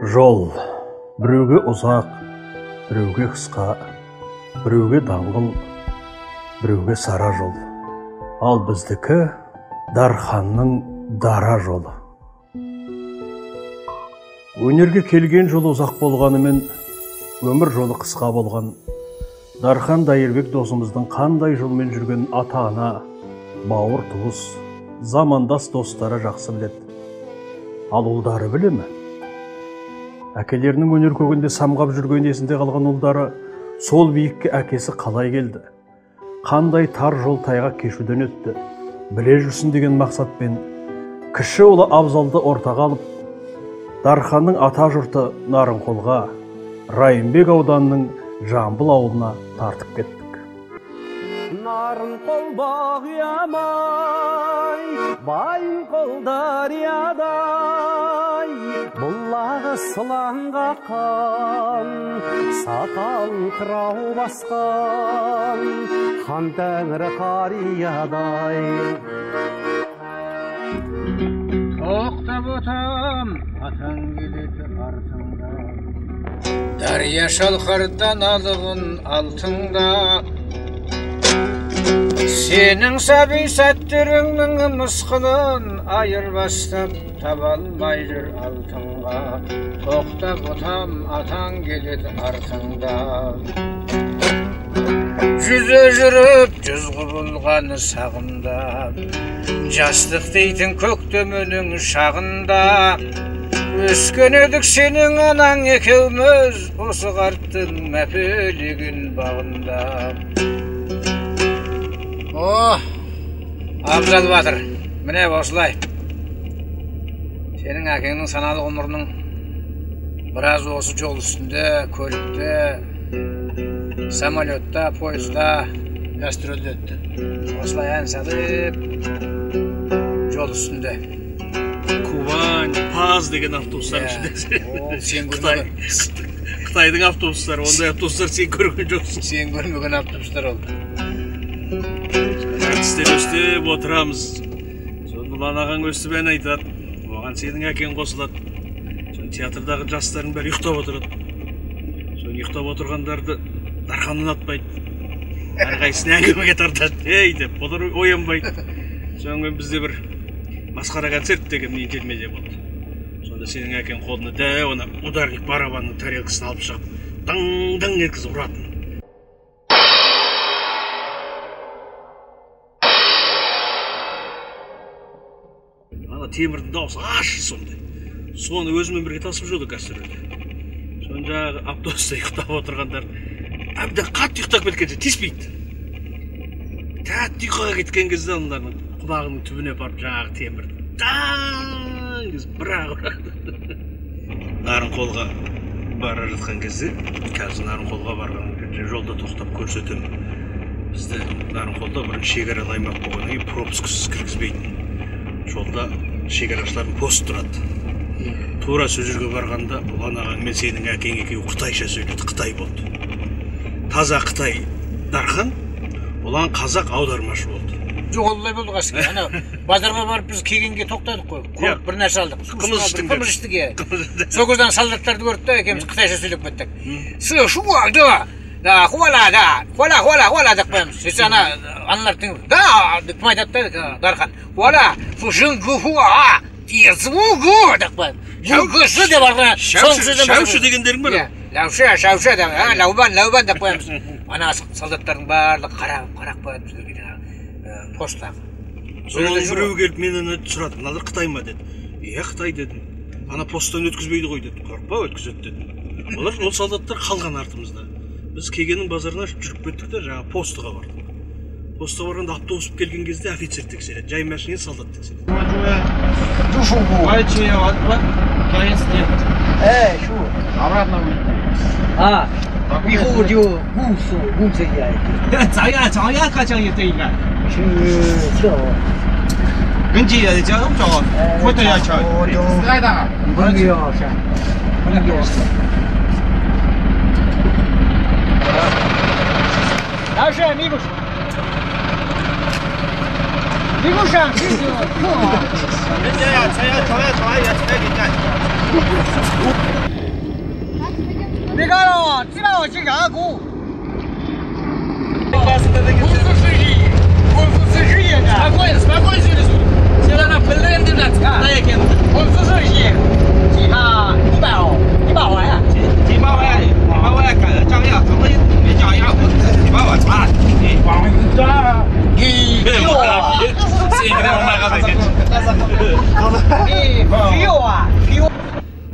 Жол біреуге ұзақ, біреуге қысқа, біреуге даңғыл, біреуге сара жол. Ал біздікі Дарханның дара жолы. Өнерге келген жолы ұзақ болғанымен, өмір жолы қысқа болған Дархан Дайырбек досымыздың қандай жолмен жүрген ата-ана, бауыр туыс, замандас достары жақсы біледі. Ал ұлдары біле ме? Әкелерінің өнер көгінде самғап жүрген есінде қалған ұлдары сол биікке әкесі қалай келді, қандай тар жол тайғақ кешуден өтті, біле жүрсін деген мақсатпен кіші ұлы Абзалды ортаға алып, Дарханның ата жұрты Нарынқолға, Райымбек ауданының Жамбыл ауылына тартып кеттік. Нарынқол бағиямай, Байынқол дариядай, бұлағы сылаңға қан, сақалын қырау басқан, хан тәңірі қариядай. Тоқтап отам, атаң келеді артыңда, дария шалқардан алығын алтыңда. Сенің сәби сәттеріңнің мысқылын айырбастап таба алмай жүр алтынға. Тоқтап отам, атаң келеді артыңда. Жүзе жүріп жүз құбылған сағында, жастық дейтін көктемінің шағында, өскен едік сенің анаң екеуміз осы қарттың мәпелеген бағында. О, Абзал батыр, міне осылай. Сенің әкеңнің саналы ғұмырының біраз осы жол үстінде, көлікте, самолетта, пойызда, гастрольде өтті. Осылай ән салып, жол үстінде. Кубань, ПАЗ деген автобустар ішінде. Сен көрмеген. Қытайдың автобустары, ондай автобустар сен көрген жоқсың. Сен көрмеген автобустар ол. Әртістер өстіп отырамыз. Сонда Ұлан ағаң өстіп ән айтады, оған сенің әкең қосылады. Соны театрдағы жастардың бәрі ұйықтап отырады. Соны ұйықтап отырғандарды Дархан ұнатпайды. Әрқайсысын әңгімеге тартады. Ей деп, олар оянбайды. Содан кейін бізде бір масқара концерт деген интермедия болды. Сонда сенің әкең қолына дәу ана ударник барабанның тарелкасын алып шығып, дың-дың еткізіп ұратын. Ана темірдің дауысы ащы сондай. Соны өзімен бірге тасып жүрді гастрольде. Соны жаңағы автобуста ұйықтап отырғандар әбден қатты ұйықтап кеткенше тиіспейді. Тәтті ұйқыға кеткен кезде аналардың құлағының түбіне барып жаңағы темірді таң еткізіп бір-ақ ұрады. Нарынқолға бара жатқан кезде, қазір Нарынқолға барған кезде жолда тоқтап көрсетемін. Бізді Нарынқолда бұрын шекаралы аймақ болғаннан кейін пропусксыз кіргізбейтін. Жолда шекарашылардың пост тұрады. Тура сол жерге барғанда Ұлан ағаң мен сенің әкең екеуі қытайша сөйледі, қытай болды. Таза қытай Дархан, Ұлан қазақ аудармашы болды. Жоқ, олай болды қасқа. Ана базарға барып біз келгенге тоқтадық қой. Қорып бір нәрсе алдық. Қымыз іштік. Қымыз іштік, иә. Сол кезде солдаттарды көрдік та екеуміз қытайша сөйлеп кеттік. Сы, шу, да, да, хуала, да, хуала, хуала, хуала деп қоямыз. Сөйтсе ана аналар да, деп кім айтады да, Дархан. Хуала, фу, жын, гу, фу, а, тиезу, гу деп қоямыз. Жын, деп арғы соңғы сөзден Шәуші дегендерің бар. Иә, ләуші, шәуші деп, а, ләубан, ләубан деп қоямыз. Ана солдаттардың барлығы қарап, қарап қояды біздерге жаңағы посттағы. Соның біреуі келіп менен сұрады, мыналар Қытай ма деді. Иә, Қытай дедім. Ана посттан өткізбейді ғой деді. Қорықпа, өткізеді дедім. Олар, ол солдаттар қалған артымызда. Біз Кегеннің базарына жүріп кеттік те жаңағы постыға бардық. Постыға барғанда автобус келген кезде офицер тексереді, жай машина солдат тексереді. А, 以后就公司公司也。咋样？咋样？可讲也对个。是跳。跟这个讲讲，我都要跳。来的。不要上，不要。老师，你不是，你不上去就错。人家要参加，参加，参加，参加，参加。Спокойно, спокойно сөйлесу. Сен ана білдірем деп жатсың, қытай екенін.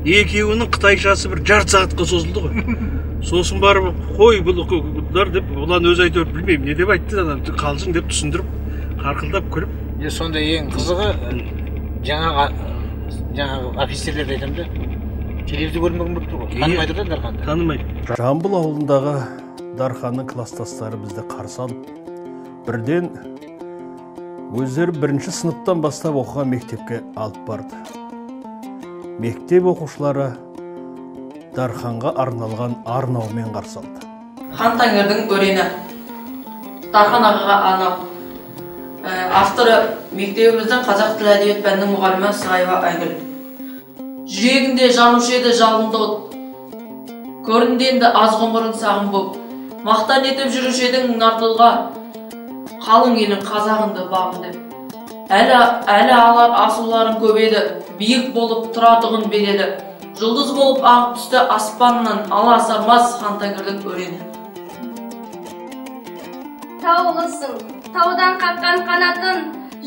Екеуінің қытайшасы бір жарты сағатқа созылды ғой. Сосын барып қой бұлар деп, ұлан өзі әйтеуір білмеймін не деп айтты, ана қалжың деп түсіндіріп, қарқылдап күліп. Сонда ең қызығы жаңағы офицерлерді айтамын да, телевизор көрмеген болып тұр ғой. Танымай тұр да Дарханды. Танымайды. Жамбыл ауылындағы Дарханның кластастары бізді қарсы алып, бірден өздері бірінші сыныптан бастап оқыған мектепке алып барды. Мектеп оқушылары Дарханға арналған арнаумен қарсы алды. Хан Тәңірдің өрені. Дархан ағаға арнау. Авторы мектебіміздің қазақ тілі әдебиет пәнінің мұғалімі Сығаева Айгүл. Жүрегінде жанушы еді жалынды от. Көрінді енді аз ғұмырың сағым боп. Мақтан етіп жүруші едің нар тұлға. Қалың елің қазағыңды бағым деп. Әлі алар асуларың көп еді. Биік болып тұратұғын береді. Жұлдыз болып ағып түсті аспаннан аласармас Хан Тәңірдің өрені. Таулысың, таудан қаққан қанатын,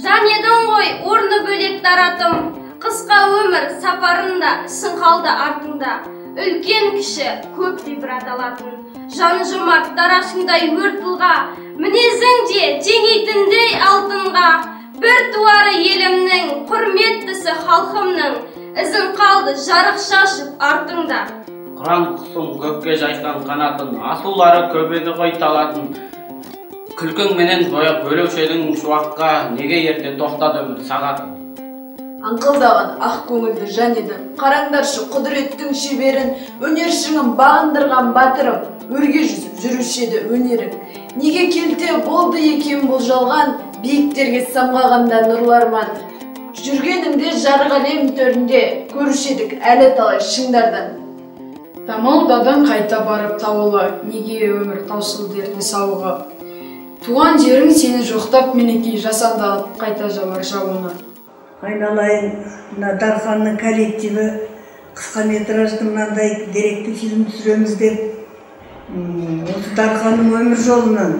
жан едің ғой орны бөлек таратым. Қысқа өмір сапарында, ісің қалды артыңда. Үлкен кіші көп ғибрат алатын. Жаны жомарт дарашыңдай өр тұлға, мінезің де теңейтіндей алтынға. Бір туары елімнің, құрметтісі халқымның, ізің қалды жарық шашып артыңда. Құран құсың көкке жайқан қанатын, асулары көп еді ғой талатын. Күлкің менен бояп бөлеуші едің шуаққа, неге ерте тоқтады өмір сағатың. Аңқылдаған ақ көңілді жан едің, қараңдаршы құдіреттің шеберін, өнер шыңын бағындырған батырым, өрге жүзіп жүруші еді өнерің. Неге келте болды екен бұл жалған, биіктерге самғағанда нұрларман. Жүргеніңде жарық әлем төрінде, көруші едік әлі талай шыңдардан. Тамылдадан қайта барып тауылы, неге өмір таусылды ерте сауығы. Туған жерің сені жоқтап мінекей жасандалып қайта жауар жауына. Айналайын, мына Дарханның коллективі қысқа метражды мынандай деректі фильм түсіреміз деп, осы Дарханның өмір жолынан,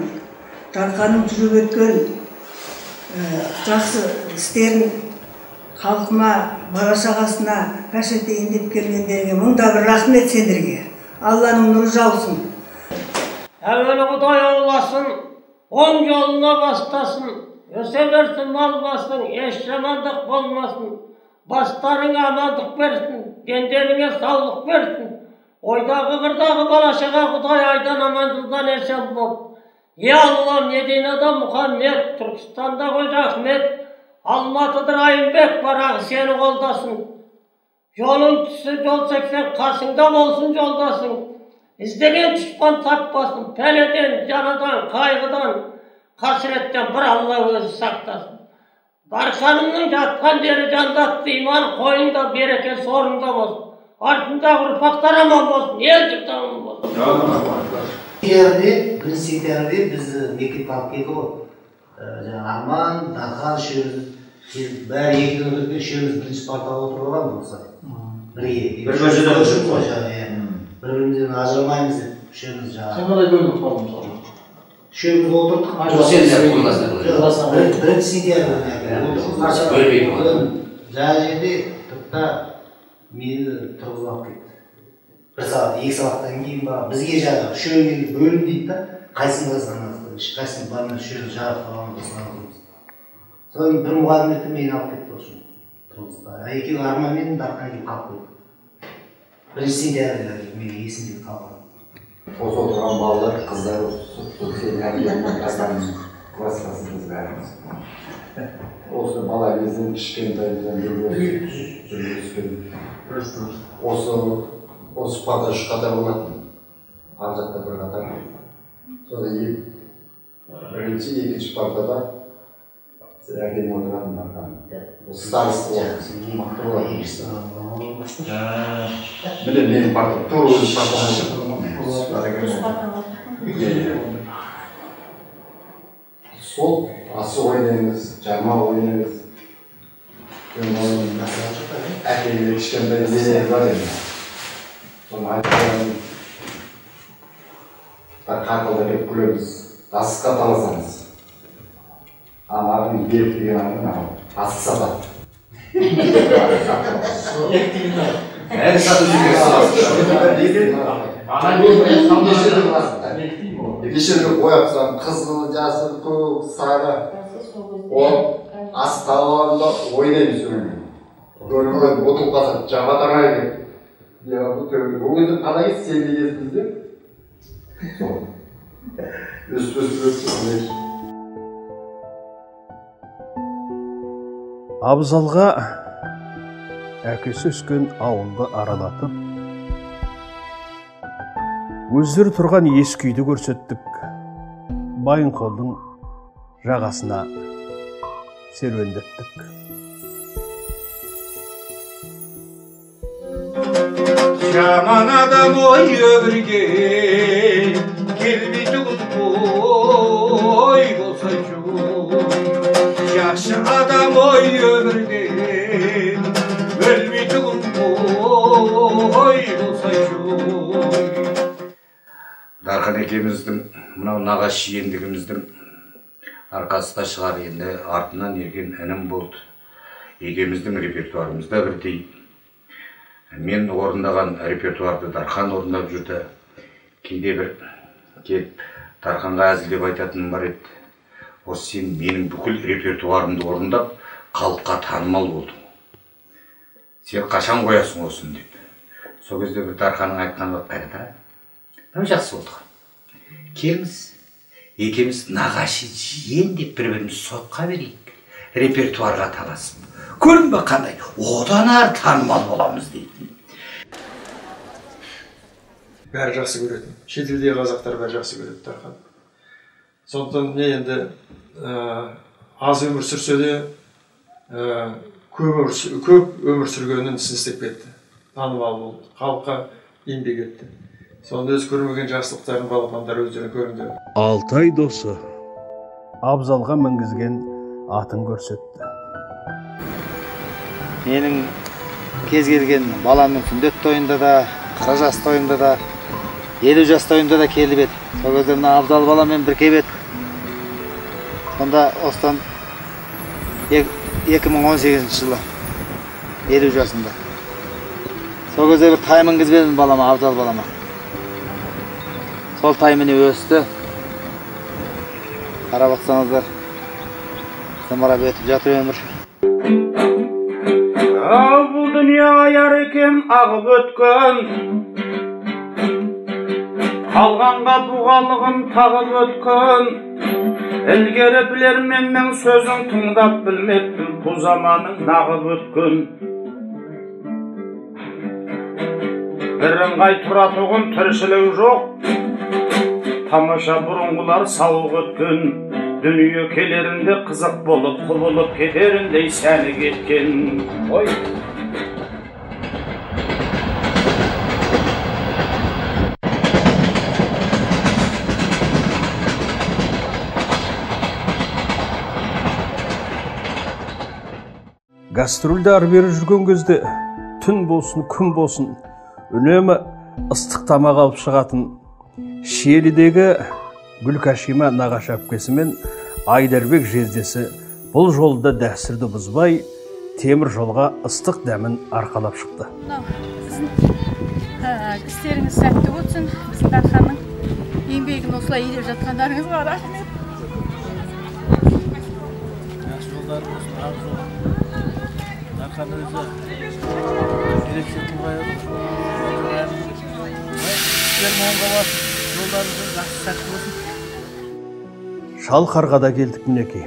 Дарханның жүріп өткен жақсы істерін халқыма, бала шағасына паш етейін деп келгендерге мың да бір рахмет сендерге. Алланың нұры жаусын. Әуелі Құдай оңласын, оң жолына бастасын, өсе берсін мал басың, еш жамандық болмасын, бастарыңа амандық берсін, дендеріңе саулық берсін. Ойдағы қырдағы бала шаға Құдай айдан аман жылдан есен боп. Е Алла, Мединада Мұхаммед, Түркістанда Қожа Ахмет, Алматыда Райымбек барағы сені қолдасын. Жолың түсі жол сексен, қасыңда болсын жолдасың. Іздеген дұшпан таппасын, пәледен, жарадан, қайғыдан, қасіреттен бір Алла өзі сақтасын. Дарханымның жатқан жері жаннатты, иман қойында, береке сорында болсын. Артындағы ұрпақтар аман болсын, ел жұрт аман болсын. Бірінші сентябрьде бізді мектепке алып келді ғой. Жаңағы Арман, Дархан үшеуміз, бәрі екі күн үшеуміз бірінші партаға отырып алғанбыз осылай. Бірге. Бір көшеде отырып қой жаңағы, иә. Бір-бірімізден ажырамаймыз деп үшеуміз жаңағы. Сен қалай бөлініп қалдың мысалы? Үшеуміз отырдық. Жоқ, сен де қоймасың. Бірінші сентябрьде отырдық. Бөлмейді. Жаңа жерде тұрды да мені тұрғызып алып кетті. Бір сағат, екі сағаттан кейін ба, бізге жаңағы үшеуін енді бөлім дейді да, қайсымыз ана, ешқайсымыз бармай үшеуміз жарып қалғанбыз, осыны алғанбыз. Содан бір мұғалім ертең мені алып кетті осы тұрғызып. Екеуі Арман мен Дархан екеуі қалып қойды. Бірінші сентябрьде менің есімде қалған. Осы отырған балалар, қыздар, сенің әкеңнің атаңның класстасымыз бәріміз. Осы бала кезден кішкентайымыздан бірге өскен. Осы парта үш қатар болатын. Ар жақта бір қатар. Сонда бірінші, екінші партада сен әкең отыратын Дархан. Староста болатын. Мықты болатын. Міне менің партам, тура өзім партам. Сол асық ойнаймыз, жарма ойнаймыз. Әкеге кішкентай нелер бар енді. Соны айтып, қарқылдап келіп күлеміз, асыққа таласамыз. Анағын Берік деген ағын асық сатады. Бәрі сатып жүрген. Неше түрлі бояпсам, қызыл, жасыл, көк, сары. Ол асық табамын да ойнаймыз сонымен. Ұтылып қалса, жабатарай деп. Ол кезде қалай сенде кезімізде. Сол. Өсіп-өсіп. Абзалға әкесі өскен ауылды аралатып, өздері тұрған ескі үйді көрсеттік. Байынқолдың жағасына серуендеттік. Жаман адам ой өмірге келмейтұғын ой болсайшы. Жақсы адам ой өмірге өлмейтұғын ой болсайшы. Дархан екеуміздің мынау нағашы жиендігіміздің арқасы да шығар, енді артынан ерген інім болды. Екеуміздің репертуарымыз да бірдей. Мен орындаған репертуарды Дархан орындап жүрді. Кейде бір келіп Дарханға әзілдеп айтатыным бар еді. Осы сен менің бүкіл репертуарымды орындап, халыққа танымал болдың. Сен қашан қоясың осыны деп. Сол кезде бір Дарханның айтқаны бар, қайрат аға, мынау жақсы болды. Келіңіз, екеуміз нағашы жиен деп бір-бірімізді сотқа берейік, репертуарға таласып. Көрдің бе қандай, одан ары танымал боламыз дейтін. Бәрі жақсы көретін. Шетелдегі қазақтар бәрі жақсы көреді Дархан. Сондықтан не енді аз өмір сүрсе де көп өмір сүргенін ісін істеп кетті. Танымал болды, халыққа еңбек етті. Сонда өз көрмеген жақсылықтарын балапандар өздері көріңдер. Алтай досы Абзалға мінгізген атын көрсетті. Менің кез келген баламның сүндет тойында да, қара жас тойында да, 50 жас тойында да келіп еді. Сол кезде мына Абзал баламен бір келіп еді. Сонда осыдан 2018 жылы 50 жасында. Сол кезде бір тай мінгізіп едім балама, Абзал балама. Сол тай міне өсті. Қарап отырсаңыздар, зымырап өтіп жатыр өмір. Ау, бұл дүние аяр екен ағып өткен, қалғанға бұғалығын тағып өткен. Ілгері білерменнің сөзін тыңдап білмеппін, бұл заманның нағып өткен. Бірыңғай тұратұғын тіршілік жоқ, тамаша бұрынғылар сауық өткен. Дүние келерінде қызық болып, құбылып кетеріндей сәні кеткен. Ой! Гастрольді ары-бері жүрген кезде түн болсын, күн болсын, үнемі ыстық тамақ алып шығатын Шиелідегі Гүлкашима нағашы әпкесі мен Айдарбек жездесі бұл жолда дәстүрді бұзбай, темір жолға ыстық дәмін арқалап шықты. Біздің істеріңіз сәтті болсын, біздің Дарханның еңбегін осылай елеп жатқандарыңызға рахмет. Жақсы жолдар болсын, ақ жол. Дархан өзі ерекше тұлға еді. Жолдарыңыз жақсы сәтті болсын. Шалқарға да келдік мінекей.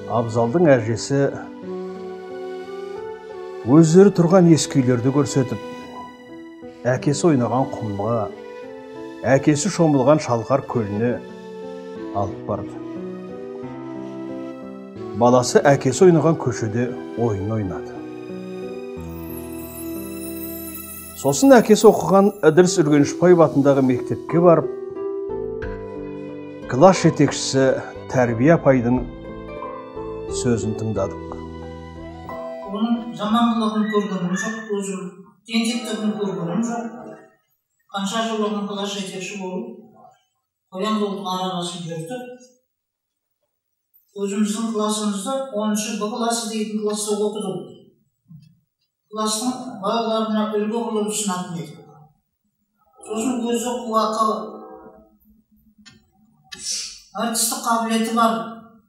Абзалдың әжесі өздері тұрған ескі үйлерді көрсетіп, әкесі ойнаған құмға, әкесі шомылған Шалқар көліне алып барды. Баласы әкесі ойнаған көшеде ойын ойнады. Сосын әкесі оқыған Ыдырыс Үргенішбаев атындағы мектепке барып, класс жетекшісі Тәрбие апайдың сөзін тыңдадық. Оның жаман қылығын көргенім жоқ, өзім тентектігін көргенім жоқ. Қанша жыл оның класс жетекші болып, қоян қолтық араласып жүрді. Өзіміздің классымызда 10-шы Б классы дейтін класста оқыдым. Класстың балаларына үлгі қылып ұсынатын едік. Сосын өзі қуақы, әртістік қабілеті бар.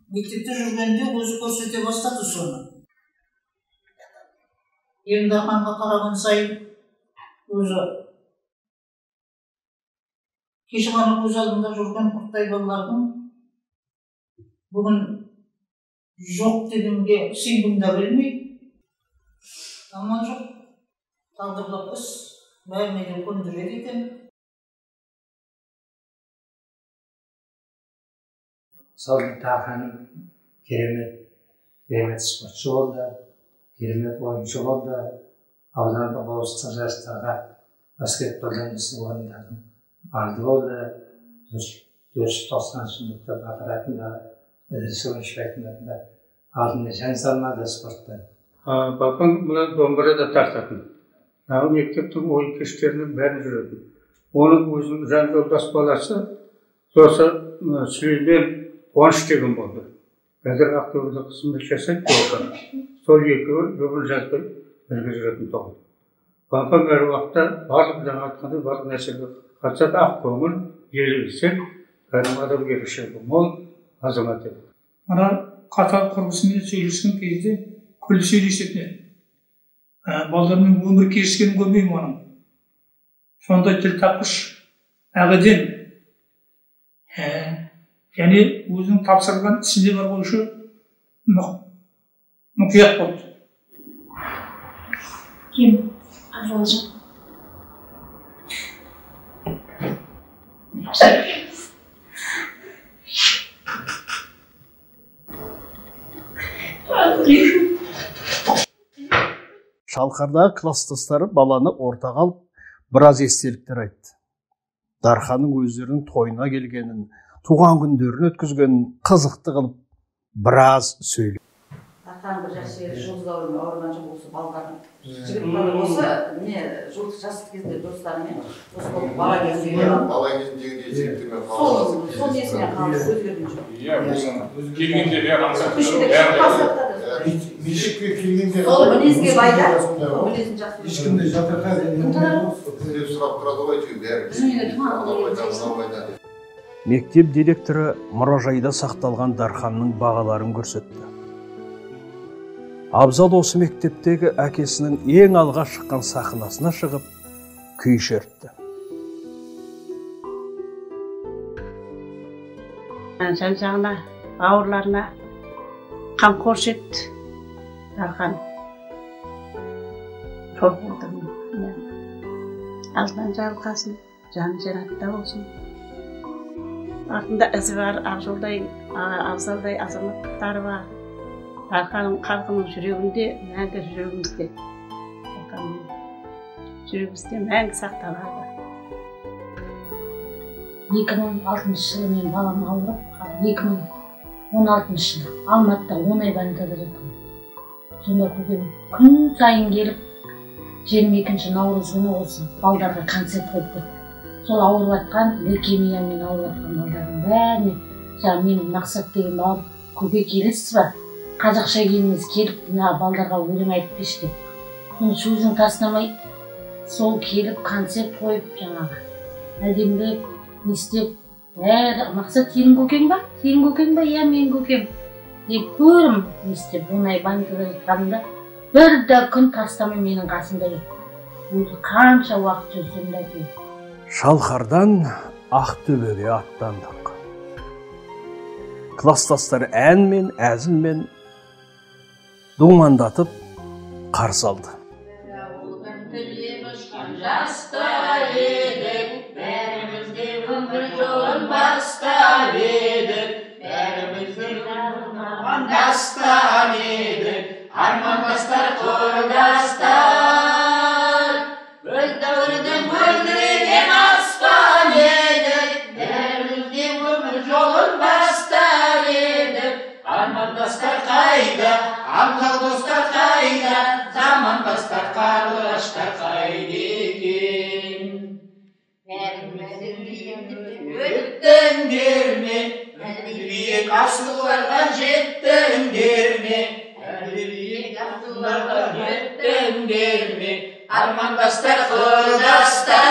Мектепте жүргенде өзі көрсете бастады соны. Енді Дарханға қараған сайын өзі кеше ғана көз алдында жүрген құрттай балалардың бүгін жоқ дегенге сенгім де келмей, амал жоқ, тағдырлық іс бәріне де көндіреді екен. Сол Дархан керемет спортшы болды, керемет ойыншы болды. Аудандық облыстық жарыстарға баскетболдан үздік орындардың алды болды. 490 мектеп батыр атындағы, Ыдырыс Үргенішбаевтың атында алдына жан салмады спорттан. Бапаң мына домбыра да тартатын. Мынау мектептің ойын кештерінің бәрін жүретін. Оның өзінің жан жолдас баласы досы Сүлеймен Қуаныш деген болды. Қазір Ақтөбеде қызмет жасайды болды. Сол екеуі жұбын жазбай бірге жүретін тұғын. Бапаң әр уақытта барлық жаңа айтқандай барлық нәрсеге қатысады, ақ көңіл, елегізсек, кәдімгі адамгершілігі мол азамат еді. Мына қатар құрбысымен сөйлескен кезде күліп сөйлесетін еді. Балдармен өмір кешкенін көрмеймін оның. Сондай тіл тапқыш, ақ-әдем, және өзінің тапсырылған ісіне бар қойшы мұқият болды. Кем, Абзалжан. Шалқардағы кластастары баланы ортаға алып, біраз естеліктер айтты. Дарханның өздерінің тойына келгенін, туған күндерін өткізгенін қызықты қылып, біраз сөйледі. Дархан бір жақсы жері жұлдыз ауруымен ауырған жоқ, осы балдардың жігіт балалар осы не жұлдыз жас кезінде достарымен осы бала кезінде бала кезіндегі жігіттермен сол несімен қалды, өзгерген жоқ. Иә, келгенде бәрі мектепке келгенде сол мінезге бай да, сол мінезін жақсы. Ешкімді жатырқап деп сұрап тұрады ғой әйтеуір бәрі. Мектеп директоры мұражайда сақталған Дарханның бағаларын көрсетті. Абзал осы мектептегі әкесінің ең алға шыққан сахнасына шығып, күй шертті. Жан-жағына, бауырларына қамқоршы етті Дархан. Толып отырмын. Алдан жарылқасын, жаны жәннатта болсын. Артында ізі бар, Ақжолдай, Абзалдай азаматтары бар. Дарханның халқының жүрегінде, мәңгі жүрегімізде. Дарханның жүрегімізде мәңгі сақталады. 2006 жылы мен балам ауырып, 2016 жылы Алматыда 10 ай больницада жаттым. Сонда көкем күн сайын келіп, 22 наурыз күні осы балдарға концерт қойып берді. Сол ауырып жатқан, лейкемиямен ауырып жатқан балдардың бәріне, жаңа менің Мақсат деген балам, көке келесіз ба? Қазақша келіңіз, келіп мына балдарға өлең айтып берші деп. Соны сөзін тастамай, сол келіп концерт қойып, жаңағы әдемілеп, не істеп, бәрі Мақсат сенің көкең ба? Сенің көкең ба? Иә, менің көкем деп көрім, не істеп, 10 ай больницада жатқанымда бір де күн тастамай менің қасымда жүрді. Өзі қанша уақыт жүрсем де әйтеуір. Шалқардан Ақтөбеге аттандық. Кластастары әнмен, әзілмен думандатып қарсы алды. Жастар едік, бәріміз де өмір жолын бастап едік, бәріміз де дастан едік, армандастар құрдастар, біздің Абзал достар қайда, замандастар, қарлығаштар қайда екен? Өттіңдер ме, биік асуларға жеттіңдер ме? Биік асуларға жеттіңдер ме? Армандастар, құрдастар,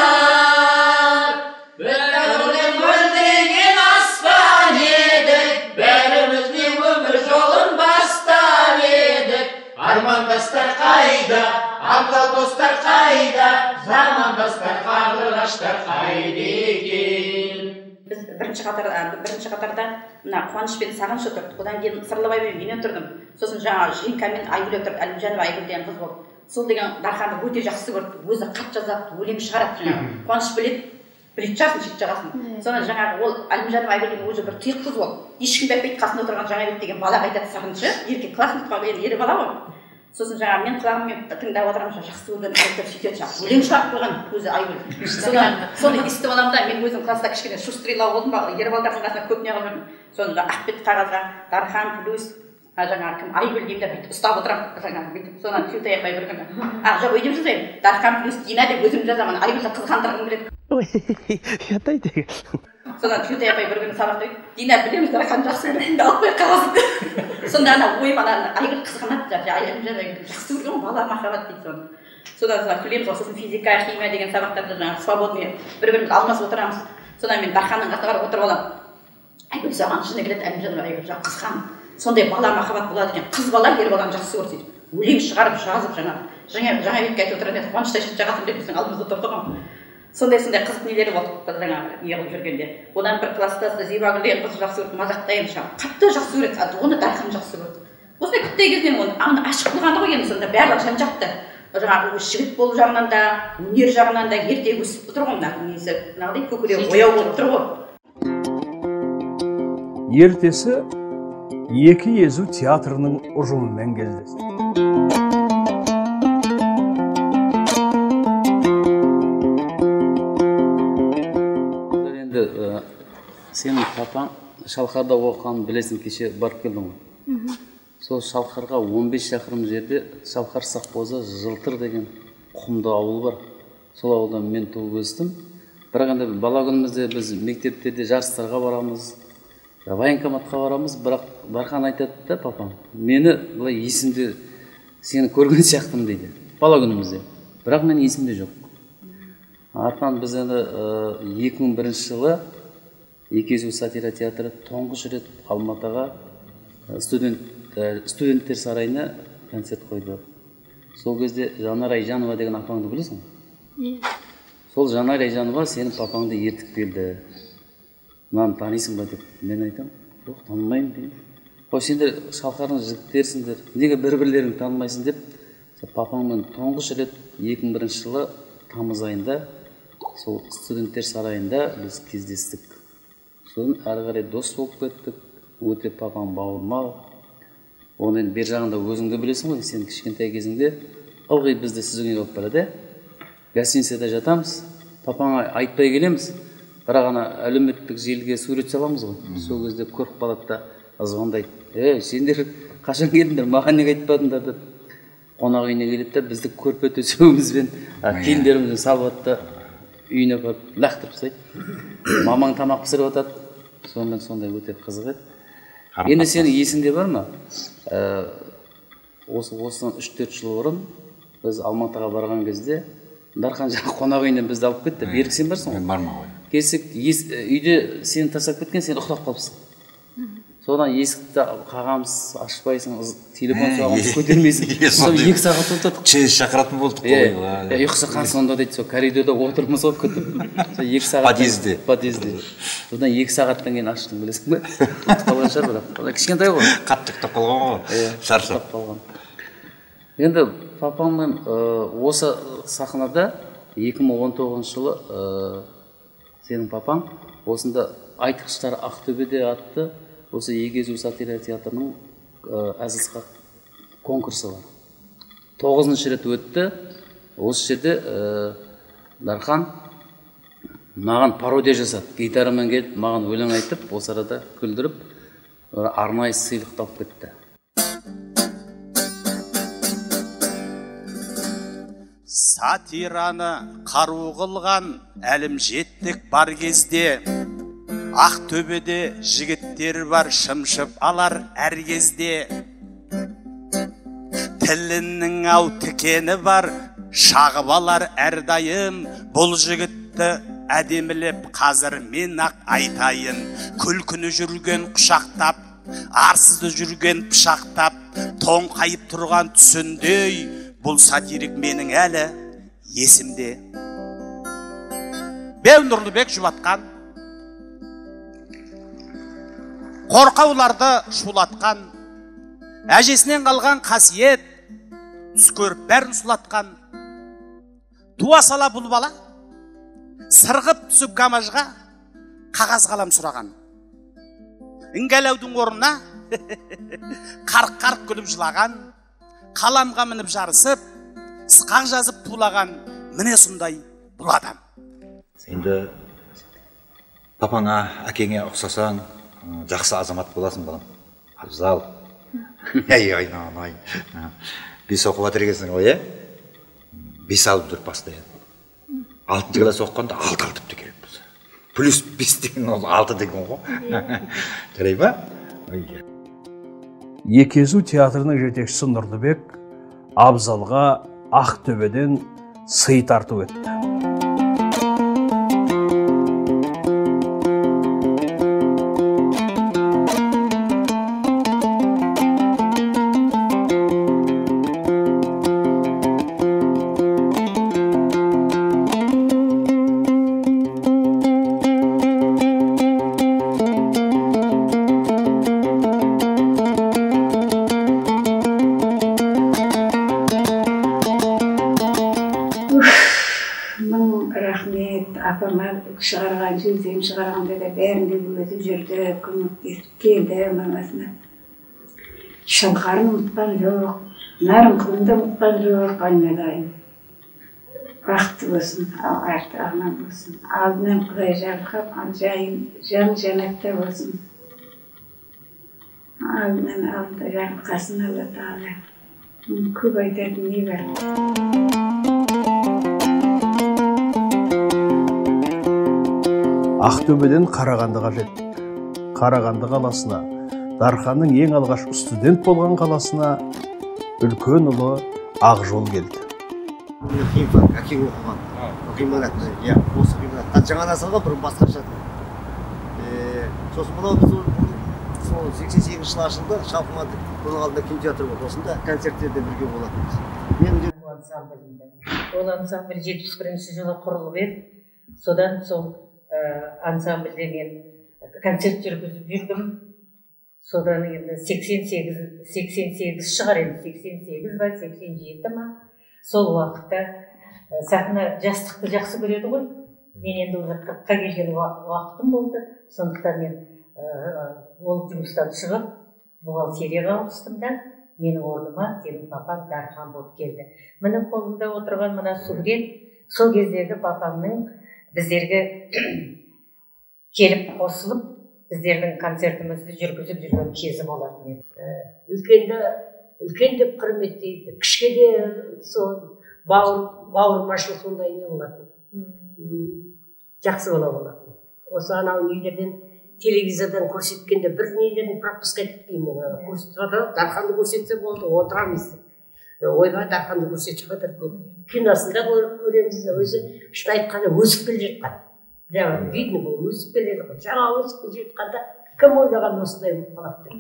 бір-бірінен мөлдіреген аспан едік, бәріміз де өмір жолын бастап едік. Армандастар қайда, абзал достар қайда, замандастар, қарлығаштар қайда екен? Біз бірінші қатарда мына Қуаныш пен Сағыныш отырды, одан кейін Сырлыбай мен мен отырдым, сосын жаңағы Жинка мен Айгүл отырды, Әлімжанова Айгүл деген қыз болды. Сол деген Дарханды өте жақсы көрді, өзі хат жазады, өлең шығарады. Жаңағы Қуаныш біледі, білетін шығарсың шет жағасын. Соны жаңағы ол Әлімжанова Айгүл деген өзі бір тұйық қыз болды, ешкімге айтпайды, қасында отырған Жаңабек деген балаға айтады Сағынышы, еркек классный енді ер бала ғой. Сосын жаңағы мен құлағыммен тыңдап отырамын, жақсы көрген айтып сөйтеді, жаңағы өлең шығарып қойған өзі Айгүл. Соны естіп аламын да, мен өзім класста кішкене шустрыйлау болдым, ер балдардың қасында көп не қылып жүрдім. Соны ақ бет қағазға Дархан плюс жаңағы кім Айгүл деймін да, бүйтіп ұстап отырамын жаңағы бүйтіп. Содан Түлтай апай бір күні, жоқ өйдеп жазайын, Дархан плюс Дина деп өзім жазамын, Айгүлді қызғандырғым келеді. Содан Түлтай апай бір күні сабақта өйтіп, Дина білеміз Дархан жақсы көретініңді алып қой қағазыңды. Сонда ана ойым, ана Айгүл қызғанады, Әлімжан жақсы көрген ғой, бала махаббат дейді соны. Содан соң күлеміз ғой. Сосын физика, химия деген сабақтарда жаңағы свободный бір-бірімізді алмасып отырамыз. Содан мен Дарханның қасына барып отырып аламын. Айгүл саған шыны келеді, Әлімжан Айгүл жаңағы қызған. Сондай бала махаббат болады екен, қыз бала ер баланы жақсы көрсе сөйтіп өлең шығарып жазып, жаңағы Жаңабекке айтып отыратын еді, Қуаныштай шет жағасын біледі, біздің алдымызда тұрды ғой. Сондай қызық нелері болды жаңағы не қылып жүргенде. Одан бір класстасы Зибагүл деген қызды жақсы көрді, мазақтаймын, қатты жақсы көреді, оны Дархан жақсы көрді. Осындай кішкентай кезінен оны ашық болғаны ғой енді, сонда барлығы жан жақты. Жаңағы жігіт болу жағынан да, өнер жағынан да ерте өсіп тұр ғой, мына несі мынағыдай көкірегі ояу болып тұр ғой. Ертесі Екі езу театрының ұжымымен кездесті. Енді сенің папаң Шалқарда оқығанын білесің, кеше барып келдің ғой. Сол Шалқарға 15 шақырым жерде Шалқар совхозы Жылтыр деген құмды ауыл бар. Сол ауылда мен туып өстім. Бірақ енді бала күнімізде біз мектептерде жарыстарға барамыз, военкоматқа барамыз, бірақ Дархан айтады да, папам, мені былай есімде сені көрген сияқтымын дейді, бала күнімізде. Бірақ мен есімде жоқ. Артынан біз енді 2001 жылы Екі езу сатира театры тұңғыш рет Алматыға студенттер сарайына концерт қойды. Сол кезде Жанар Айжанова деген апаңды білесің ғой? Сол Жанар Айжанова сенің папаңды ертіп келді. Мынаны танисың ба деп. Мен айтамын, жоқ, танымаймын деймін. Қой, сендер Шалқардың жігіттерсіңдер, неге бір-бірлеріңді танымайсың деп, папаңмен тұңғыш рет 2001 жылы тамыз айында сол студенттер сарайында біз кездестік. Содан әрі қарай дос болып кеттік. Өте папаң бауырмал. Оны енді бер жағында өзің де білесің ғой, сен кішкентай кезіңде ылғи бізді сіздің үйге алып барады. Гостиницада жатамыз, папаңа айтпай келеміз. Бірақ ана әлеуметтік желіге сурет саламыз ғой. Сол кезде көріп қалады да звондайды. Ей, сендер қашан келдіңдер, маған неге айтпадыңдар деп. Қонақ үйіне келеді де бізді көрпе төсегімізбен, киімдерімізбен салып алады да үйіне апарып лақтырып тастайды. Мамаң тамақ пісіріп жатады. Сонымен сондай өте қызық еді. Енді сенің есіңде бар ма? Осыдан 3-4 жыл бұрын біз Алматыға барған кезде Дархан жаңа қонақ үйінен бізді алып кетті. Берік, сен барсың ғой? Мен бармын ғой. Келсек, үйде сені тастап кеткен, сен ұйықтап қалыпсың. Содан есікті қағамыз, ашпайсың, телефон соғамыз, көтермейсің. Сол 2 сағат отырдық. ЧС шақыратын болдық қой. Ұйқысы қан сонда дейді, сол коридорда отырмыз ғой күтіп. Сол 2 сағат. Подъезде. Подъезде. Содан 2 сағаттан кейін аштым, білесің бе? Ұйықтап қалған шығар бірақ. Кішкентай ғой. Қатты ұйықтап қалған ғой. Шаршап қалған. Енді папаммен осы сахнада 2019 жылы сенің папаң осында Айтқыштар Ақтөбеде атты осы Екі езу сатира театрының әзіл-сықақ конкурсы бар. 9-шы рет өтті. Осы жерде Дархан маған пародия жасады. Гитарамен келіп, маған өлең айтып, осы арада күлдіріп, арнайы сыйлық тауып кетті. Сатираны қару қылған әлім жеттік бар кезде, Ақтөбеде жігіттер бар шымшып алар әр кезде. Тілінің ау тікені бар, шағып алар әрдайым. Бұл жігітті әдемілеп қазір мен ақ айтайын. Күлкіні жүрген құшақтап, арсызды жүрген пышақтап, тоңқайып тұрған түсіндей, бұл сатирик менің әлі есімде. Беу Нұрлыбек жұбатқан, қорқауларды шулатқан, әжесінен қалған қасиет, түс көріп бәрін сұлатқан. Туа сала бұл бала, сырғып түсіп гамажға, қағаз қалам сұраған. Іңгәләудің орнына қарқ-қарқ күліп жылаған, қаламға мініп жарысып, сықақ жазып тулаған, міне сондай бұл адам. Енді папаңа, әкеңе ұқсасаң, жақсы азамат боласың, балам. Абзал. Әй, айналайын. 5 оқып жатыр екенсің ғой, е? 5 алып тұр постоянно. 6 класс оқығанда 6 алып та керек болса. Плюс 5 деген ол 6 деген ғой. Жарай ма? Екі езу театрының жетекшісі Нұрлыбек Абзалға Ақтөбеден сый тарту етті. Шығарған, жездем шығарғанда да бәрінде өзі жүрді, көмектесіп келді мамасына. Шалқарын ұмытқан жоқ, Нарынқұлын да ұмытқан жоқ, айналайын. Бақытты болсын, арты аман болсын. Алдынан Құдай жарылқап, жан жәннатта болсын. Алдынан алды жарылқасын Алла Тағала. Көп айтатын не бар? Ақтөбеден Қарағандыға жеттік. Қарағанды қаласына, Дарханның ең алғаш студент болған қаласына үлкен ұлы Ақжол келді. Химфак, әкең оқыған ғимарат, иә, осы ғимарат. Жаңадан салған, бұрын басқаша. Сосын мынау біз сол 88 жылы ашылды, Шалқымат, бұның алдында кинотеатр болды. Осында концерттерде бірге болатынбыз. Мен ансамблінде. Ол ансамбль 71 жылы құрылып еді. Содан сол ансамбльде мен концерт жүргізіп жүрдім. Содан енді 88 шығар енді, 88 ба, 87 ма. Сол уақытта сахна жастықты жақсы көреді ғой. Мен енді уже 40-қа келген уақытым болды. Сондықтан мен ол жұмыстан шығып, бухгалтерияға ауыстым да, менің орныма сенің папаң Дархан болып келді. Міне қолымда отырған мына сурет, сол кездегі папамның біздерге келіп қосылып, біздердің концертімізді жүргізіп жүрген кезі болатын еді. Үлкенді үлкен деп құрметтейді, кішке де сол бауырмашыл сондай не болатын. Жақсы бала болатын. Осы анау нелерден, телевизордан көрсеткенде бір нелерін пропускать етпеймін мен. Көрсетіп жатыр, Дарханды көрсетсе болды, отырамыз. Ойбай, Дарханды көрсетіп жатыр деп. Киносында көреміз, өзі шын айтқанда өсіп келе жатқан. Прямо видно было, өсіп келе жатқан. Жаңа өсіп келе жатқанда кім ойлаған осындай болып қалады деп.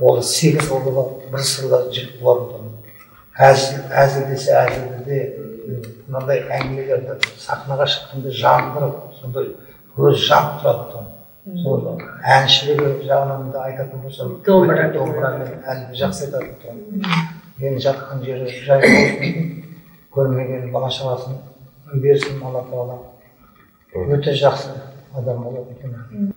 Ол 8 ұлы бар, бір сырлы жігіт болатын. Әзіл десе әзілді де, мынандай әңгімелерді сахнаға шыққанда жандырып, сондай көз жанып тұратын. Сол әншілігі жағынан да айтатын болсам, домбырамен әнді жақсы айтатын. Мен жатқан жері жайлы болсын, көрмеген бала шағасын берсін Алла Тағала. Өте жақсы адам болатын екен.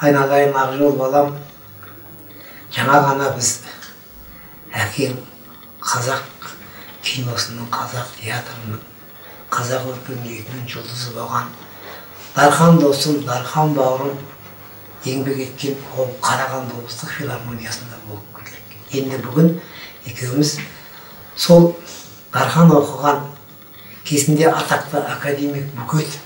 Айналайын Ақжол балам, жаңа ғана біз әкең қазақ киносының, қазақ театрының, қазақ өркениетінің жұлдызы болған Дархан досым, Дархан бауырым еңбек еткен ол Қарағанды облыстық филармониясында болып келдік. Енді бүгін екеуміз сол Дархан оқыған кезінде атақты академик Бөкетов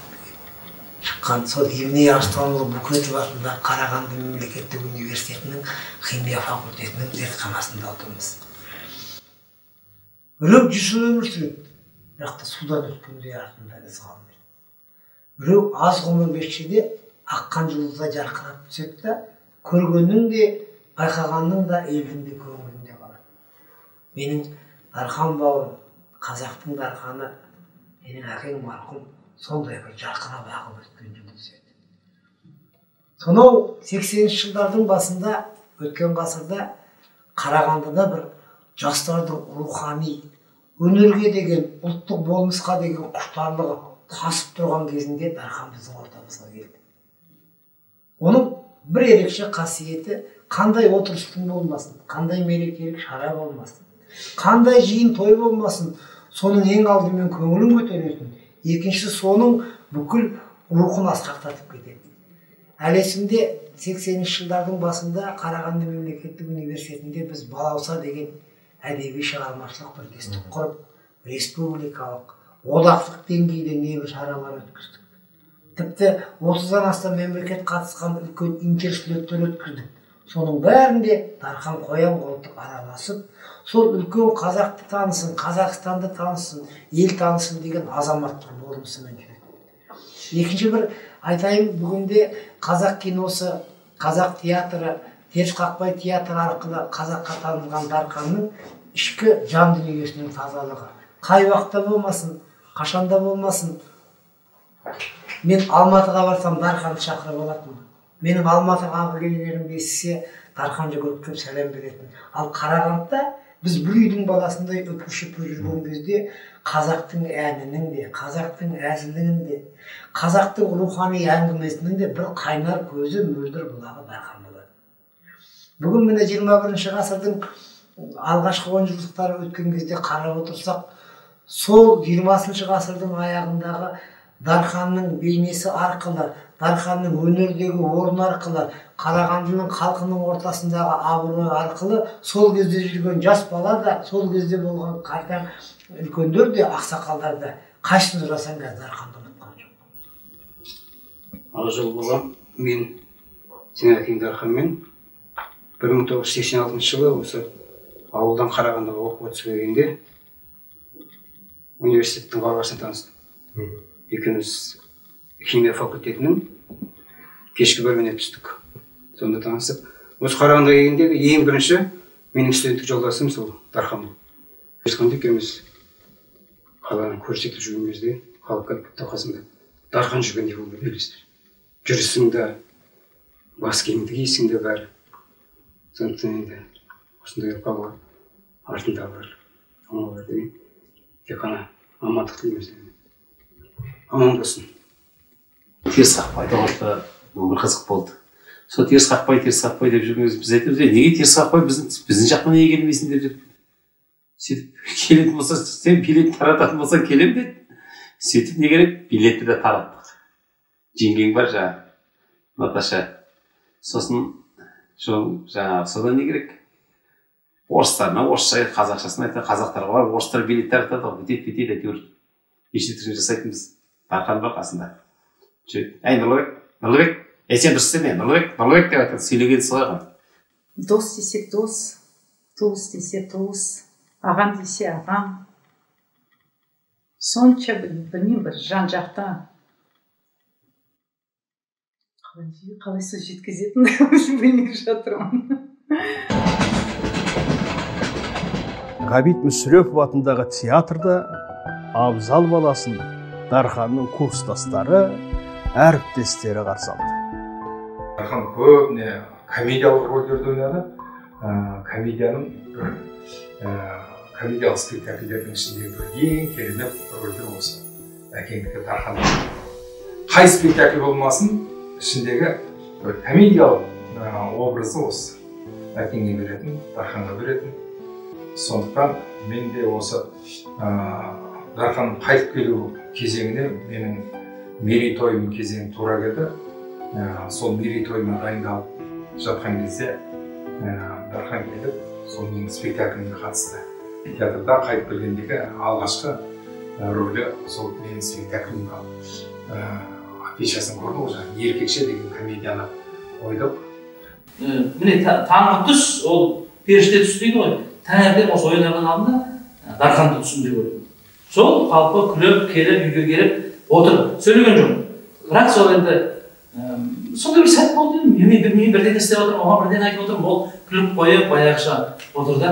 шыққан сол Евней Арыстанұлы Бөкетов атындағы Қарағанды мемлекеттік университетінің химия факультетінің зертханасында отырмыз. Біреу 100 жыл өмір сүреді, бірақ та судан өткендей артында із қалмайды. Біреу аз ғұмыр кешсе де аққан жұлдыздай жарқырап түседі де, көргеннің де, байқағанның да, елдің де көңілінде қалады. Менің Дархан бауырым, қазақтың Дарханы, менің әкем марқұм сондай бір жарқырап ағып өткен жұлдыз еді. Сонау 80-ші жылдардың басында, өткен ғасырда Қарағандыда бір жастардың рухани, өнерге деген, ұлттық болмысқа деген құштарлығы тасып тұрған кезінде Дархан біздің ортамызға келді. Оның бір ерекше қасиеті, қандай отырыстың болмасын, қандай мерекелік шара болмасын, қандай жиын той болмасын, соның ең алдымен көңілін көтеретін, екінші соның бүкіл рухын асқақтатып кететін. Әлі есімде 80-ші жылдардың басында Қарағанды мемлекеттік университетінде біз Балауса деген әдеби шығармашылық бірлестік құрып, республикалық, одақтық деңгейде небір шаралар өткіздік. Тіпті 30-дан астам мемлекет қатысқан үлкен интерслеттер өткіздік. Соның бәрінде Дархан қоян қолтық араласып, сол үлкен қазақты танысын, Қазақстанды танысын, ел танысын деген азаматтық болмысымен жүреді. Екінші бір айтайын, бүгінде қазақ киносы, қазақ театры, теріс қақпай театры арқылы қазаққа танылған Дарханның ішкі жан дүниесінің тазалығы. Қай уақытта болмасын, қашанда болмасын, мен Алматыға барсам Дарханды шақырып алатынмын. Менің Алматыға келгенімді естісе, Дархан жүгіріп келіп сәлем беретін. Ал Қарағандыда біз бір үйдің баласындай үпір-шүпір жүрген кезде қазақтың әнінің де, қазақтың әзілінің де, қазақтың рухани әңгімесінің де бір қайнар көзі, мөлдір бұлағы Дархан болады. Бүгін міне 21-ші ғасырдың алғашқы 10 жылдықтары өткен кезде қарап отырсақ, сол 20-шы ғасырдың аяғындағы Дарханның бейнесі арқылы, Дарханның өнердегі орны арқылы, Қарағандының халқының ортасындағы абыройы арқылы сол кезде жүрген жас бала да, сол кезде болған қартаң үлкендер де, ақсақалдар да қайсысын сұрасаң қазір Дарханды ұмытқан жоқ. Ақжол балам, мен сенің әкең Дарханмен 1986 жылы осы ауылдан Қарағандыға оқуға түсіп келгенде университеттің қабырғасында таныстым. Екеуміз химия факультетінің кешкі бөліміне түстік. Сонда танысып, осы Қарағандыға келгенде ең бірінші менің студенттік жолдасым сол Дархан болды. Ешқандай екеуміз қаланы көрсетіп жүрген кезде халық келіп қасында Дархан жүргендей болды елестер. Жүрісің де, бас киімді киесің де бәрі. Сондықтан енді осындай ұрпақ артында бар, оңа бар деген тек қана амандық тілейміз. Аман болсын. Теріс қақпайды орта өмір қызық болды. Сол теріс қақпай, теріс қақпай деп жүрген кезде біз айтамыз, неге теріс қақпай, біздің жақтан неге келмейсің деп жүріп. Сөйтіп келетін болса, сен билет тарататын болсаң келем деді. Сөйтіп не керек, билетті де тараттық. Жеңгең бар жаңағы, Наташа. Сосын жаңағы содан не керек? Орыстарына орысша, қазақшасын айтады, қазақтарға барып орыстар билет таратады ғой, бүйтеді, бүйтеді, әйтеуір неше түрлі жасайтынбыз. Дархан бар қасында. Әй, Нұрлыбек, Нұрлыбек, әй сен дұрыс істеме, Нұрлыбек, Нұрлыбек деп айтады, сөйлегені солай ғой. Дос десек дос, туыс десе туыс, ағам десе ағам. Сонша білмеймін, бір жан жақта қалай сөз жеткізетінімді білмей жатырмын. Ғабит Мүсірепов атындағы театрда Абзал баласын Дарханның курстастары, әріптестері қарсы алды. Дархан көбіне комедиялық рөлдерді ойнады. Комедияның бір комедиялық спектакльдердің ішіндегі бір ең керемет рөлдер осы әкеңдікі Дархан. Қай спектакль болмасын, ішіндегі бір комедиялық образы осы әкеңге беретін, Дарханға беретін. Сондықтан мен де осы Дарханның қайтып келу кезеңіне менің мерейтойым кезеңі тура келді. Сол мерейтойыма дайындалып жатқан кезде Дархан келіп, сол менің спектаклімге қатысты. Театрда қайтып келгендегі алғашқы рөлі сол менің спектаклімнің афишасын көрдім ғой, жаңағы «Еркекше» деген комедияны қойдық. Міне, таңғы түс, ол періште түс дейді ғой. Таңертең осы ойнардың алдында Дарханды түсімде көрдім. Сол қалпы күліп келіп, үйге келіп отырып сөйлеген жоқ. Бірақ сол енді сондай бір сәт болды. Мен бірдеңе істеп отырмын, оған бірдеңе айтып отырмын, ол күліп қойып баяғыша отыр да.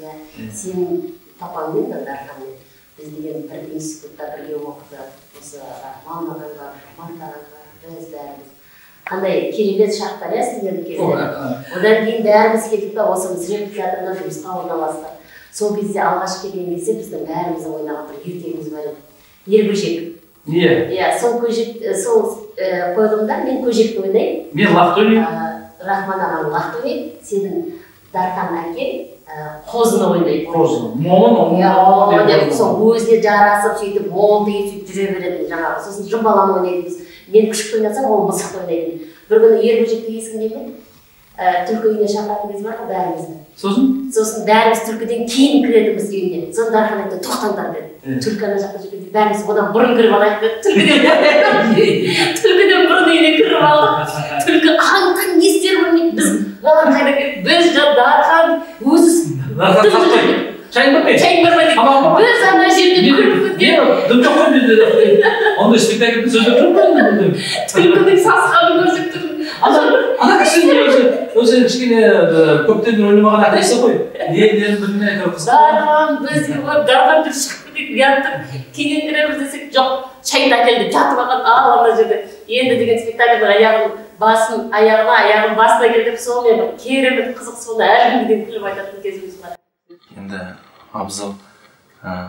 Иә, сенің папаңмен де Дарханмен біз деген бір институтта бірге оқыдық. Осы Рахман ағаң бар, Жомарт ағаң бар, біз бәріміз. Қандай керемет шақтар, иә, сіздердің кездері. Одан кейін бәріміз келдік та осы Мүсірепов театрына жұмысқа орналастық. Сол кезде алғаш келген кезде біздің бәріміздің ойнаған бір ертегіміз бар еді. Ер көжек. Иә. Иә, сол көжек, сол қойылымда мен көжекті ойнаймын. Мен лақты ойнаймын. Рахман ағаң лақты ойнайды, сенің Дархан әкең қозыны ойнайды. Қозыны. Моң деп сол өзіне жарасып сөйтіп моң деген сөйтіп жүре беретін жаңағы. Сосын жымбаланы ойнайтынбыз. Мен күшікті ойнасам, ол мысықты ойнайтын. Бір күні ер көжекті есіңде ме? Түлкі үйіне шақыратын кез бар ғой бәрімізді. Сосын? Сосын бәріміз түлкіден кейін кіретінбіз үйіне. Сосын Дархан айтты, тоқтаңдар деді. Түлкі ана жақта жүргенде бәріміз одан бұрын кіріп алайық деді. Түлкіден бұрын үйіне кіріп алдық. Түлкі аң-таң не істерін білмейді. Біз маған қайда келіп, біз Дархан өзі Шайың бармай? Шайың бармай дейді. Біз ана жерде күліп кеткен. Дым жоқ қой менде. Ондай спектакльде сөздер жоқ қой менде. Түлкінің сасқанын көрсетіп тұрдым. Ана кісінің өзі кішкене көптен бері ойнамаған актриса ғой. Не-нені білмей әйтеуір қызық. Дархан біз Дархан біз шығып кетейік, ұяттық. Кейін кіреміз десек, жоқ, шайыңды әкел деп жатып алған, ал ана жерде. Енді деген спектакльдің аяғын басын, аяғына, аяғын басына кел деп сонымен бір керемет қызық, соны әлі күнге дейін күліп айтатын кезіміз бар. Енді Абзал,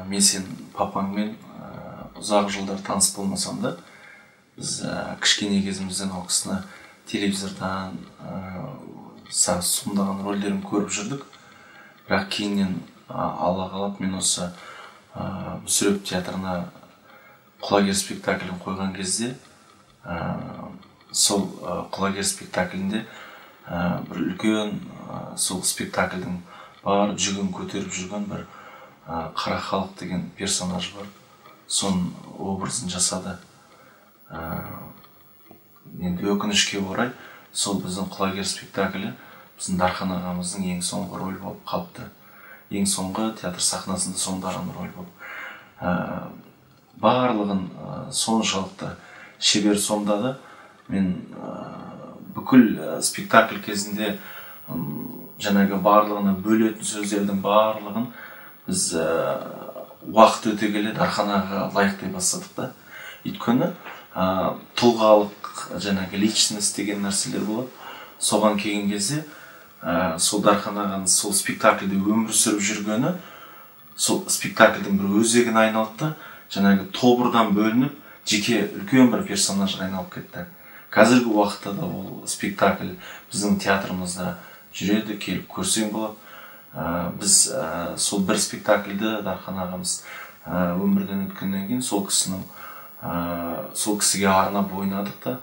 мен сен папаңмен ұзақ жылдар таныс болмасам да, біз кішкене кезімізден ол кісіні телевизордан сомдаған рөлдерін көріп жүрдік. Бірақ кейіннен Алла қалап мен осы Мүсірепов театрына Құлагер спектаклін қойған кезде, сол Құлагер спектаклінде бір үлкен сол спектакльдің бар жүгін көтеріп жүрген бір қара халық деген персонаж бар. Соның образын жасады. Енді өкінішке орай, сол біздің Құлагер спектаклі біздің Дархан ағамыздың ең соңғы рөлі болып қалыпты. Ең соңғы театр сахнасында сомдаған роль болып. Барлығын соншалықты шебер сомдады. Мен бүкіл спектакль кезінде жаңағы барлығына бөлетін сөздердің барлығын біз уақыт өте келе Дархан ағаға лайықтай бастадық та. Өйткені тұлғалық жаңағы личность деген нәрселер болады. Соған келген кезде сол Дархан ағаның сол спектакльде өмір сүріп жүргені сол спектакльдің бір өзегіне айналды да, жаңағы тобырдан бөлініп жеке үлкен бір персонажға айналып кетті. Қазіргі уақытта да ол спектакль біздің театрымызда жүреді, келіп көрсең болады. Біз сол бір спектакльді Дархан ағамыз өмірден өткеннен кейін сол кісінің сол кісіге арнап ойнадық та.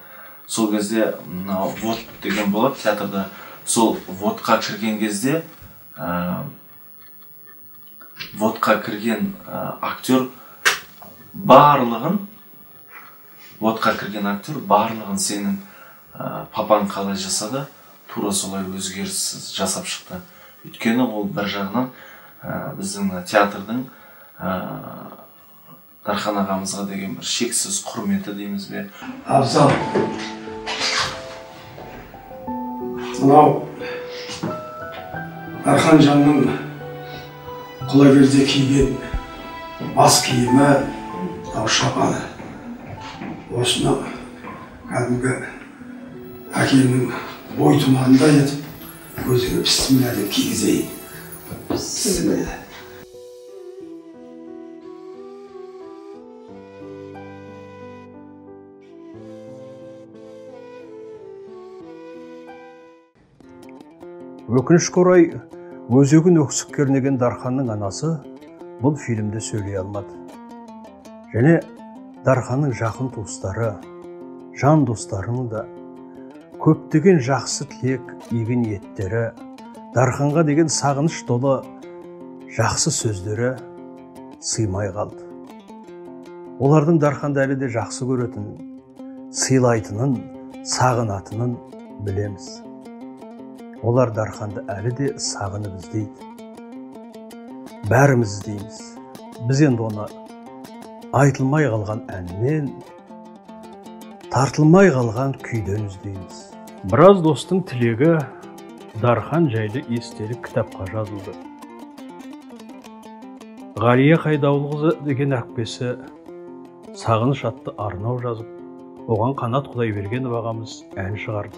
Сол кезде мынау вот деген болады театрда. Сол вотқа кірген кезде вотқа кірген актер барлығын вотқа кірген актер барлығын сенің папаң қалай жасады, тура солай өзгеріссіз жасап шықты. Өйткені ол бір жағынан біздің театрдың Дархан ағамызға деген бір шексіз құрметі дейміз бе. Абзал, мынау Дарханжанның Құлагерде киген бас киімі, мынау шапаны. Осыны кәдімгі әкеңнің бойтұмарындай етіп өзіңе бісміллә деп кигізейін. Бісміллә. Өкінішке орай, Өзегін өксік кернеген Дарханның анасы бұл фильмде сөйлей алмады. Және Дарханның жақын туыстары, жан достарының да көптеген жақсы тілек, игі ниеттері, Дарханға деген сағыныш толы жақсы сөздері сыймай қалды. Олардың Дарханды әлі де жақсы көретінін, сыйлайтынын, сағынатынын білеміз. Олар Дарханды әлі де сағынып іздейді. Бәріміз іздейміз. Біз енді оны айтылмай қалған әннен, тартылмай қалған күйден іздейміз. Біраз достың тілегі Дархан жайлы естелік кітапқа жазылды. Ғалия Қайдауылқызы деген әпкесі Сағыныш атты арнау жазып, оған Қанат Құдайбергенов ағамыз ән шығарды.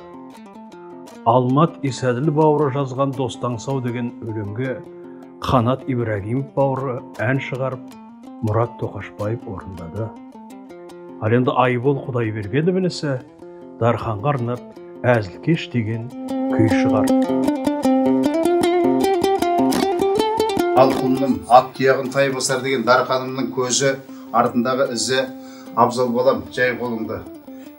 Алмат Исәділ бауыры жазған Достаңсау деген өлеңге Қанат Ибрагимов бауыры ән шығарып, Мұрат Тоқашбаев орындады. Ал енді Айбол Құдайбергенов інісі Дарханға арнап Әзілкеш деген күй шығарды. Ал құлыным ат тұяғын тай басар деген Дарханымның көзі, артындағы ізі. Абзал балам, жай қолыңды.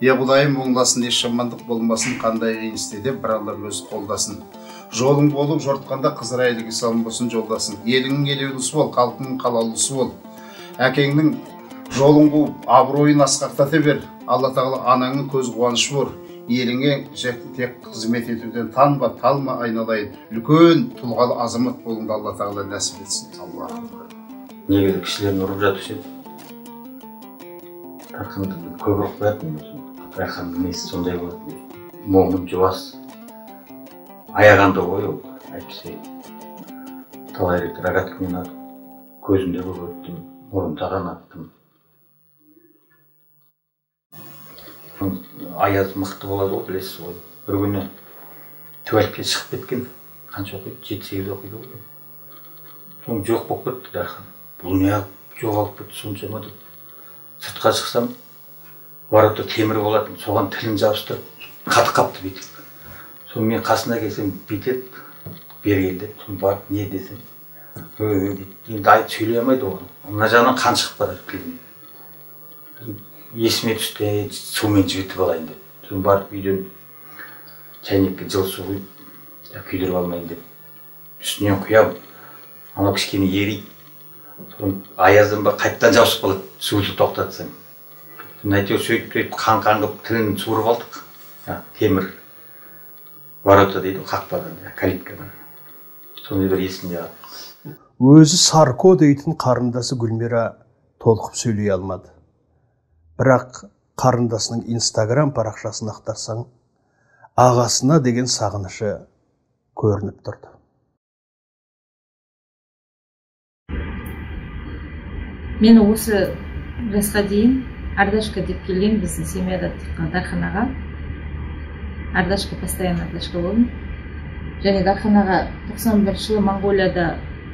Е Құдайым оңласын, еш жамандық болмасын, қандай қиын істе де бір Аллам өзі қолдасын. Жолың болып жортқанда Қызырайылға салым болсын жолдасын. Еліңнің елеулісі бол, халқыңның қалаулысы бол. Әкеңнің жолын қуып, абыройын асқақтата бер. Алла тағала анаңның көз қуанышы бол. Еліңе тек қызмет етуден танба, талма айналайын. Үлкен тұлғалы азамат болуыңды Алла тағала нәсіп етсін. Алла. Негізі кішілерін ұрып жатушы еді. Дарханды көп ұрып қоятын. Дарханның несі сондай болатын. Момын, жуас, аяғанды ғой ол, әйтпесе. Талай рет рогаткамен атып, көзінде көп өттім, мұрынтаған аттым. Аяз мықты болады ғой, білесіз ғой. Бір күні туалетке шығып кеткен, қанша оқиды, 7-8 оқиды ғой. Соң жоқ болып кетті Дархан. Бұл неғып жоғалып кетті соншама деп. Сыртқа шықсам, ворота темір болатын, соған тілін жабыстырып, қатып қапты бүйтіп. Соң мен қасына келсем, бүйтеді, бері кел деп, соң барып не десем, дейді. Енді айтып сөйлей алмайды оған. Мына жағынан қан шығып барады тілінен. Есіме түсті, сумен жібітіп алайын деп. Соң барып үйден шәйнекке жылы су құйып, күйдіріп алмайын деп. Үстінен құям, анау кішкене ериді. Соң аяздан ба қайтадан жабысып қалады, суды тоқтатсаң. Әйтеуір сөйтіп қан қылып тілін суырып алдық. Темір ворота дейді, қақпадан, калиткадан. Сондай бір есімде қалды. Өзі Сарко дейтін қарындасы Гүлмира толқып сөйлей алмады. Бірақ қарындасының Инстаграм парақшасын ақтарсаң, ағасына деген сағынышы көрініп тұрды. Мен осы жасқа дейін Ардашка деп келген біздің семьяда тұрған Дархан аға. Ардашка, постоянно Ардашка болдым. Және Дархан аға 91 жылы Моңғолияда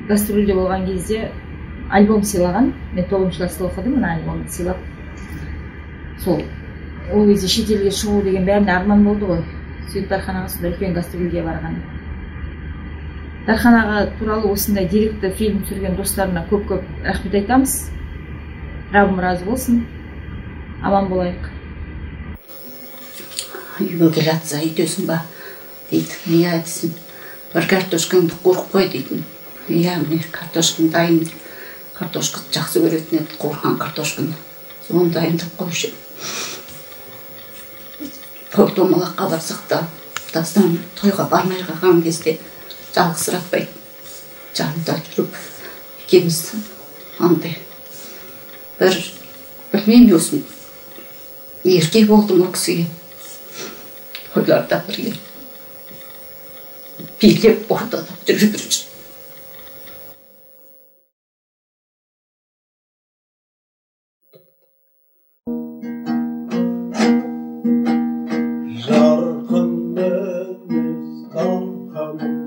гастрольде болған кезде альбом сыйлаған. Мен 9 класста оқыдым, мына альбомды сыйлап. Сол, ол кезде шетелге шығу деген бәріне арман болды ғой. Сөйтіп Дархан аға сонда үлкен гастрольге барған. Дархан аға туралы осындай деректі фильм түсірген достарына көп-көп рахмет айтамыз. Раббым разы болсын. Аман болайық. Үйге келе жатса, үйдесің ба дейді. Иә десем, бір картошкаңды қуырып қой дейтін. Иә, міне картошкам дайын. Картошка жақсы көретін еді, қуырған картошканы. Соны дайындап қойшы. Той томалаққа барсақ та, Дастан тойға бармай қалған кезде жалғызсыратпайды. Жанында жүріп екеуміз андай бір білмеймін өзім ерке болдым ол кісіге. Тойларда бірге билеп ортада жүріп жүріп. Жарқын мінез Дарханым,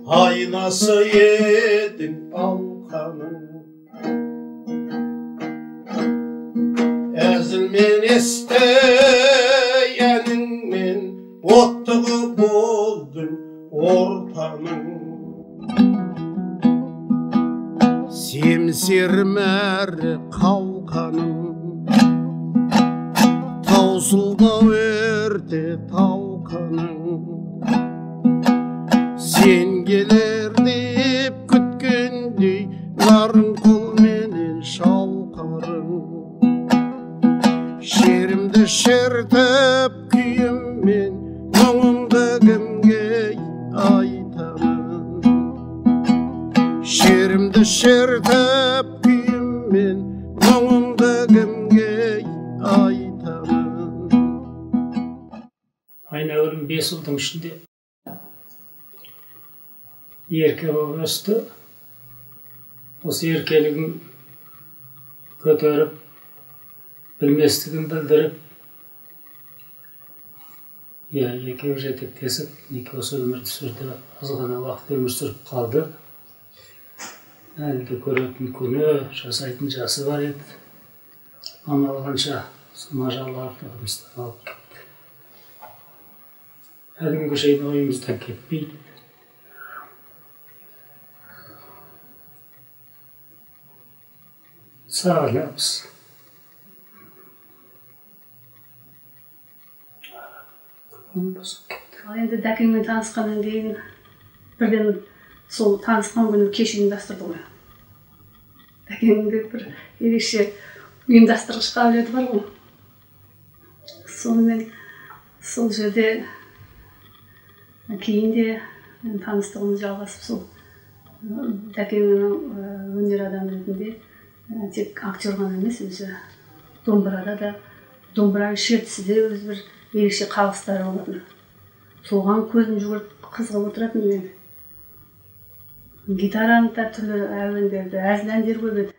айнасы едің алқаның. Әзілмен есті әніңмен оттығы болды. Дарханым семсерім әрі қалқаным таусылды ерте талқаның сен келер деп күткендей Нарынқол менен Шалқарың шерімді шертіп күйіммен мұңымды кімге айтамын шерімді шертіп күйіммен мұңымды кімге айтамын. Айнагүлім 5 ұлдың ішінде ерке болып өсті. Осы еркелігін көтеріп, білместігін білдіріп, екеуі жетектесіп, неке осы өмірді сүрді, аз ғана уақыт өмір сүріп қалды. Әлі де көретін күні, жасайтын жасы бар еді. Амал қанша мажал артығымыздан алып кетті. Әлі күнге шейін ойымыздан кетпейді. Сағынамыз. Ал енді Дәкеңмен танысқаннан кейін бірден сол танысқан күні кеш ұйымдастырды ғой. Дәкеңнің де бір ерекше ұйымдастырғыш қабілеті бар ғой. Сонымен сол жерде кейін де таныстығымыз жалғасып, сол Дәкеңнің өнер адамы ретінде тек актер ғана емес, өзі домбырада да, домбыраның шертісі де өзі бір ерекше қағыстары болатын. Соған көзім жүгіріп қызығып отыратын мен. Гитараны да түрлі әуендерді, әзіл әндер көп еді.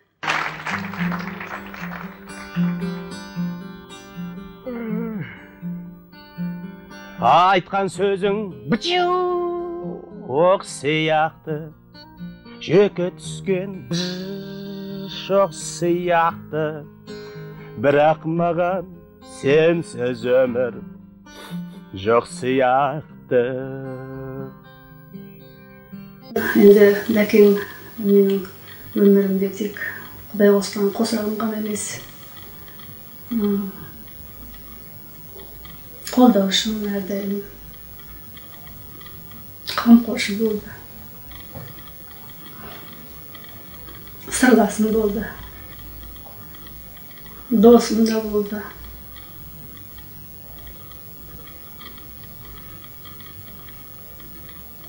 Айтқан сөзің оқ сияқты, жеке түскен шоқ сияқты, бірақ маған сенсіз өмір жоқ сияқты. Енді Дәкең менің өмірімде тек Құдай қосқан қосағым ғана емес, қолдаушым, әрдайым қамқоршы болды, сырласым болды, досым да болды.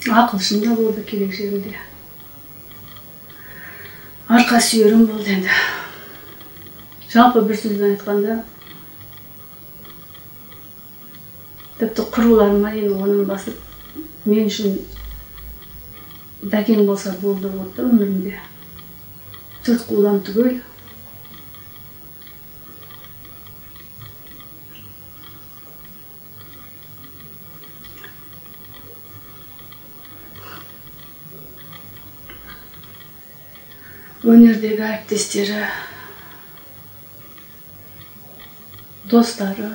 Ақылшым да болды керек жерінде. Арқа сүйерім болды енді. Жалпы бір сөзбен айтқанда, тіпті құрбыларыма дейін орнын басып, мен үшін Дәкең болса болды болды өмірімде. Төрт қолдан түгел. Өнердегі әріптестері, достары,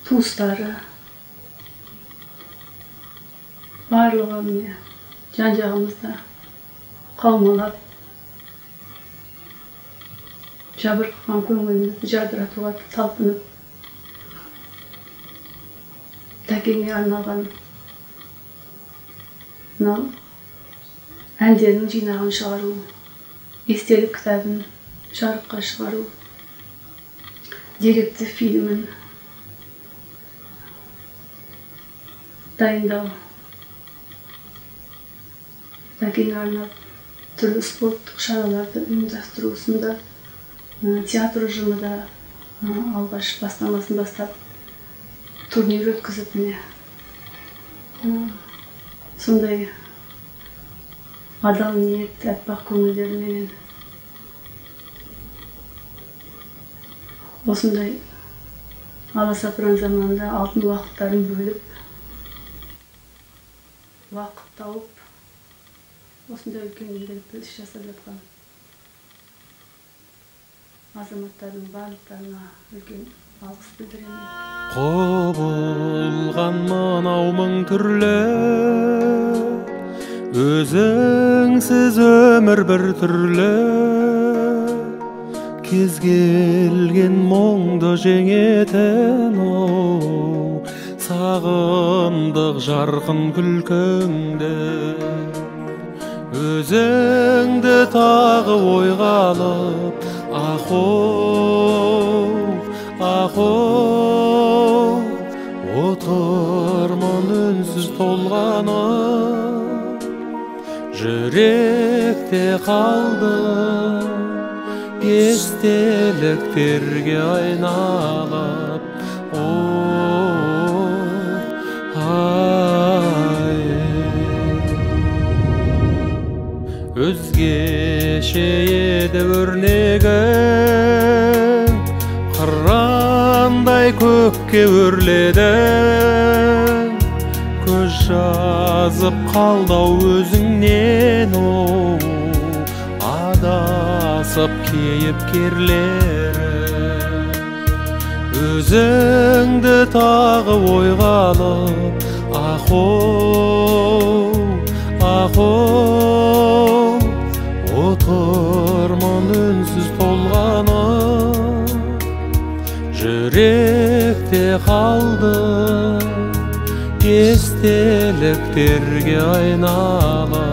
туыстары, барлығы міне жан-жағымызда қаумалап, жабырқаған көңілімізді жадыратуға талпынып, Дәкеңе арналған мынау әндерінің жинағын шығару, естелік кітабын жарыққа шығару, деректі фильмін дайындау, Дәкеңе арнап түрлі спорттық шараларды ұйымдастыру сынды театр ұжымы да алғаш бастамасын бастап турнир өткізіп, міне сондай адал ниет, аппақ көңілдеріменен осындай аласапыран заманда алтын уақыттарын бөліп, уақыт тауып, осындай үлкен игілікті іс жасап жатқан азаматтардың барлықтарына үлкен Алғыс білдіремін. Құбылған мынау мың түрлі, өзіңсіз өмір бір түрлі. Кез келген мұңды жеңетін оу, сағындық жарқын күлкіңді. Өзіңді тағы ойға алып, ахоу, ахоу, отырмын үнсіз толғанып, жүректе қалды естеліктерге айналып. Ай, өзгеше еді өрнегің, қырандай көкке өрледің. Көз жазып қалды-ау өзіңнен, оу, адасып кейіпкерлерім. Өзіңді тағы ойға алып, ахоу, ахоу, отырмын үнсіз толғанып, жүректе қалды естеліктерге айналып.